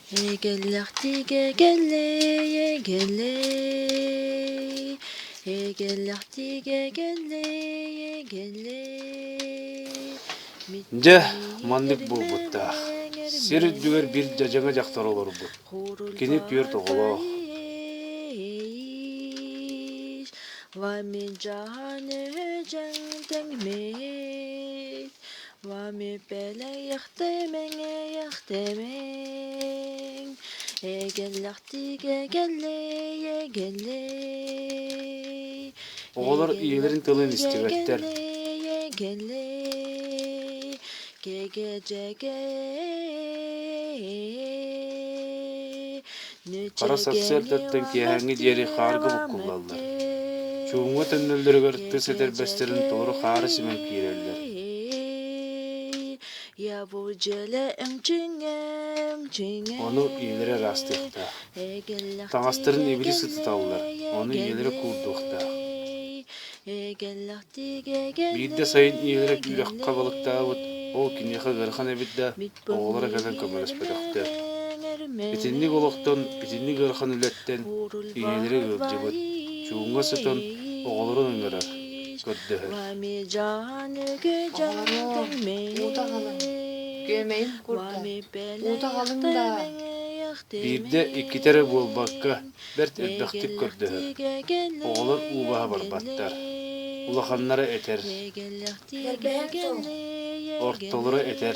Эгэллэхтигэ кэллэй, эгэллэй, эгэллэхтигэ кэллэй, эгэллэй. Дьэ, маннык буолбуттаах. Сир үрдүгэр биир дьадьаҥа дьахтар олорбут. Кини түөрт оҕолоох. Оҕолор ийэлэрин тылын истибэттэр. Хара сарсыардаттан киэһээҥҥи диэри хаарга буккуллаллар. Чуумҥа төннөллөрүгэр тыс этэрбэстэрин толору хаары симэн киирэллэр. Ону ийэлэрэ ыраастыахтаах. Таҥастарын ибили сытыталлар, ону ийэлэрэ куурдуохтаах. Биирдэ сайын ийэлэрэ үрэххэ балыктаабыт, ол киниэхэ ыарахан эбит да, оҕолоро кэлэн көмөлөспөтөхтөр. Итинник олохтон, итинник ыарахан үлэттэн ийэлэрэ ыалдьыбыт, чуумҥа сытан оҕолорун ыҥырар, көрдөһөр. Оҕолорум, уута аҕалыҥ, күөмэйим курда, уута аҕалыҥ даа Биирдэ иккитэ эрэ буолбакка, бэрт элбэхтик көрдөһөр. Оҕолор уу баһа барбаттар. Улаханнара этэр, Бэргэһэм суох. ортолоро этэр,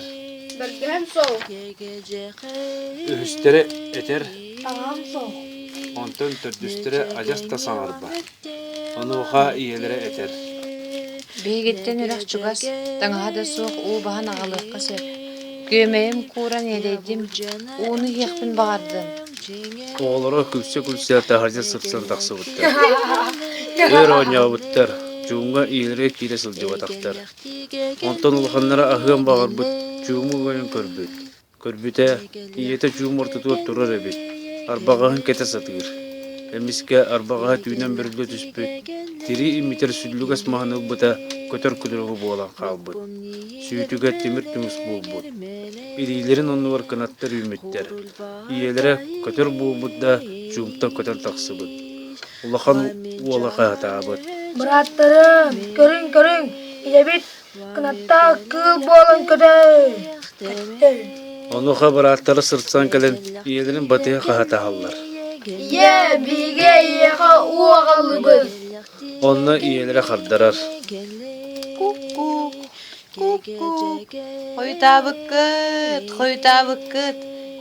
Бэргэһэм суох. үһүстэрэ этэр, Таҥаһым суох. онтон төрдүстэрэ адьас да саҥарбат. Онуоха ийэлэрэ этэр: Биһигиттэн үрэх чугас, таҥаһа да суох уу баһан аҕалыахха сөп. Күөмэйим кууран иэдэйдим, ууну иһиэхпин баҕардым. Оҕолоро күлсэ-күлсэ таһырдьа сырсан тахсыбыттар. Өр оонньообуттар, чуумҥа ийэлэрэ киирэ сылдьыбатахтар. Онтон улаханнара аһыан баҕарбыт, чууму угайан көрбүт. Көрбүтэ, ийэтэ чуум ортотугар турар эбит, арбаҕаһын кэтэ сатыыр. Эмискэ арбаҕаһа түүнэн бөрүллэ түспүт, тирии имитэр сүллүгэс маһын ылбыта көтөр күлүрүгү буолан хаалбыт. Сүүтүгэ тимир түҥүс буолбут. Илиилэрин оннугар кынаттар үүммүттэр. Ийэлэрэ көтөр буолбут да чуумтан көтөн тахсыбыт. Улахан уола хаһытаабыт. Бырааттарым, көрүҥ-көрүҥ, ийэбит кынаттаах кыыл буолан көтөр, көттөр. Онуоха бырааттара сырсан кэлэн ийэлэрин батыһа хаһытаһаллар. Ийээ, биһиги эйиэхэ уу аҕаллыбыт. Онно ийэлэрэ хардарар. Ку-кук, ку-кук, хойутаабыккыт, хойутаабыккыт,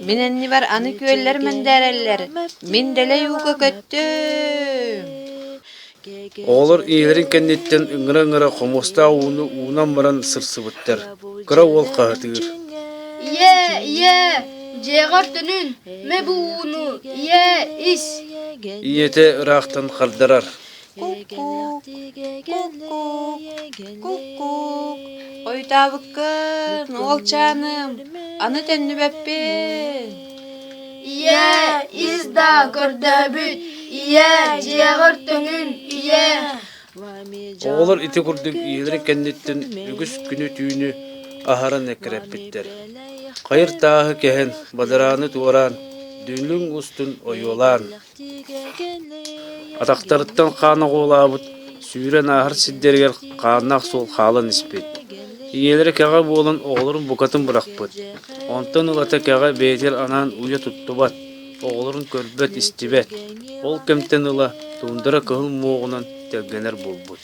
мин иннибэр аны күөллэр мэндээрэллэр, мин дэлэй ууга көттүм. Оҕолор ийэлэрин кэнниттэн ыҥыра-ыҥыра хомуостаах ууну уунан баран сырсыбыттар. Кыра уол хаһытыыр. Ийээ, ийээ, дьиэҕэр төнүн, мэ бу ууну, ийээ, ис. Ийэтэ ыраахтан хардарар. Ку-кук, ку-кук, ку-кук, хойутаабыккын, уолчааным, аны төннүбэппин. Ийээ, ис да көрдөөбүт, ийээ, дьиэҕэр төнүн, ийээ. Оҕолор ити курдук ийэлэрин кэнниттэн үгүс күнү-түүнү аһаран эккирэппиттэр. Хайыр тааһы кэһэн, бадарааны туораан, дүлүҥ устун ойуолаан, Атахтарыттан хаан оҕуолаабыт, сүүрэн ааһар сирдэригэр хааннаах суол хаалан испит. Ийэлэрэ кэҕэ буолан оҕолорун букатын бырахпыт. Онтон ылата кэҕэ бэйэтигэр анаан уйа туттубат, оҕолорун көрбөт-истибэт. Ол кэмтэн ыла туундара кыһыл муоҕунан тэлгэнэр буолбут.